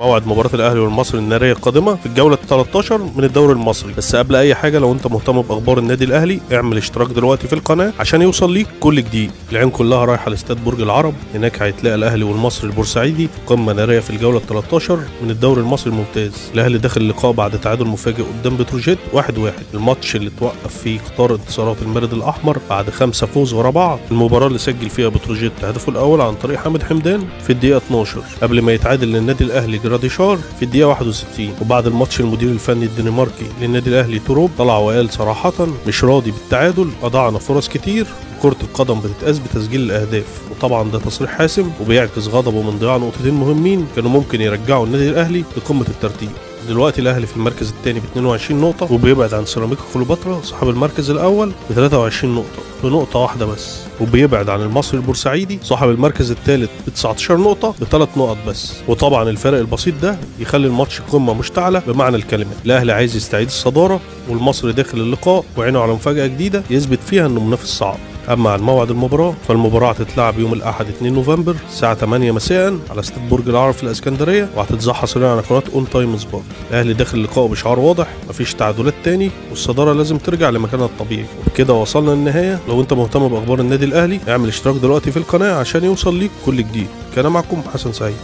موعد مباراة الأهلي والمصري النارية القادمة في الجولة 13 من الدوري المصري. بس قبل أي حاجة، لو أنت مهتم بأخبار النادي الأهلي اعمل اشتراك دلوقتي في القناة عشان يوصل ليك كل جديد. العين كلها رايحة لاستاد برج العرب، هناك هيتلاقى الأهلي والمصري البورسعيدي في قمة نارية في الجولة 13 من الدوري المصري الممتاز. الأهلي داخل اللقاء بعد تعادل مفاجئ قدام بتروجيت 1-1، الماتش اللي توقف فيه قطار انتصارات المارد الأحمر بعد 5 فوز ورا بعض. المباراة اللي سجل فيها بتروجيت هدفه الأول عن طريق حامد حمدان في الدقيقة 12 قبل ما يتعادل للنادي الأهلي جراديشار في الدقيقة 61. وبعد الماتش المدير الفني الدنماركي للنادي الأهلي توروب طلع وقال صراحة مش راضي بالتعادل، أضعنا فرص كتير، كرة القدم بتتقاس بتسجيل الأهداف. وطبعا ده تصريح حاسم وبيعكس غضبه من ضياع نقطتين مهمين كانوا ممكن يرجعوا النادي الأهلي لقمة الترتيب. دلوقتي الأهلي في المركز الثاني ب 22 نقطة، وبيبعد عن سيراميكا كليوباترا صاحب المركز الأول ب 23 نقطة بنقطة واحدة بس، وبيبعد عن المصري البورسعيدي صاحب المركز الثالث ب 19 نقطة بثلاث نقط بس. وطبعا الفرق البسيط ده يخلي الماتش قمة مشتعلة بمعنى الكلمة. الأهلي عايز يستعيد الصدارة، والمصري داخل اللقاء وعينه على مفاجأة جديدة يثبت فيها إنه منافس صعب. أما عن موعد المباراة، فالمباراة هتتلعب يوم الأحد 2 نوفمبر الساعة 8 مساء على استاد برج العرب في الإسكندرية، وهتتذاع حصريا على قناة أون تايم سبورت. الأهلي داخل اللقاء بشعار واضح، مفيش تعادلات تاني، والصدارة لازم ترجع لمكانها الطبيعي. وبكده وصلنا للنهاية. لو أنت مهتم بأخبار النادي الأهلي اعمل اشتراك دلوقتي في القناة عشان يوصل ليك كل جديد. كان معكم حسن سعيد.